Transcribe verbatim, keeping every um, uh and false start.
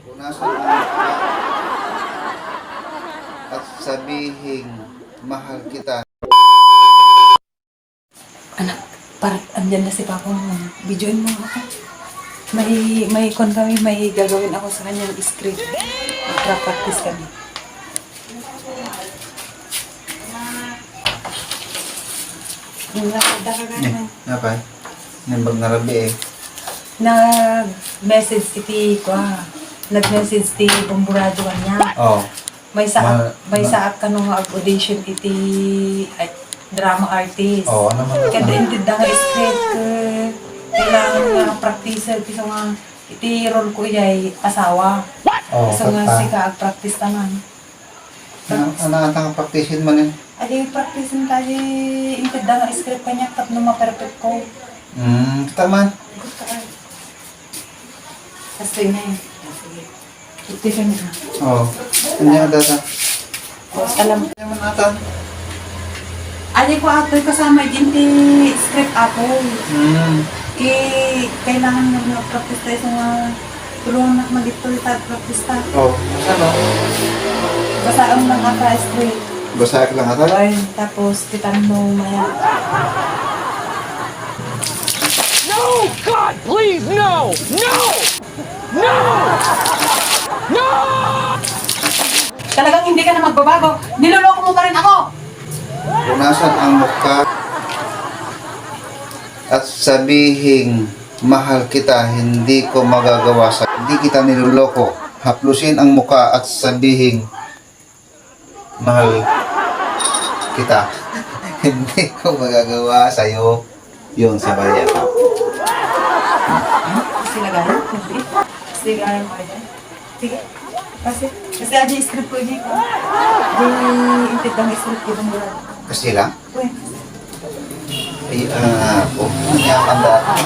Punasan ang mukha at sabihing mahal kita. Anak, par-, andyan na si Papa mo. Videoin mo ako. May, may kon kami, may gagawin ako sa kanyang script. Magpa-practice kami. Wala, daka ka Eh, naman. Napay? Nambag na rabi eh. Nag-message iti, kwa, nag-message ti Bomburado kanya. Oh. May saak, Ma-, may ma- saak kano nga audition iti, ay, drama artist. Oh, ano man Kada ang intedda nga script, eh, kailangan nga practice, eh, isu nga iti role ko ijay asawa. Oh, isu nga tatta. Sika agpractice tanan. Ano, ano ata nga practice-en man eh? Adi practice-en ta di intedda nga script kaniak tapno ma-perfect ko. Hmm, tama. Gusto ka. Kastoy na eh. Sige. Ito siya na. Oh. Ano nga data? Oh, alam. Ano man ata? Adi ko atoy kasama din ti script atoy. Hmm. Ki-, kailangan nga mag-practice tayo sa mga tulungan na magitultad practice ta. Oh, ano? Basaam lang ata script. Basaak lang ata? Ay, tapos kita mo maya. No! God, please, no! No! No! No! Talagang hindi ka na magbabago. Niloloko mo pa rin ako. Punasan ang mukha at sabihing, "Mahal kita, hindi ko magagawa sa, hindi kita niloloko." Haplusin ang mukha at sabihing, "Mahal kita." Hindi ko magagawa sa'yo yung sa Maria ka. Sila gano'n? Sila gano'n, pwede? Sige. Kasi, kasi adi script ko, di ko. Di, intid ang script ko, di ko. Kasi lang? Uy. Ay, ah, po. Ang yakang dati.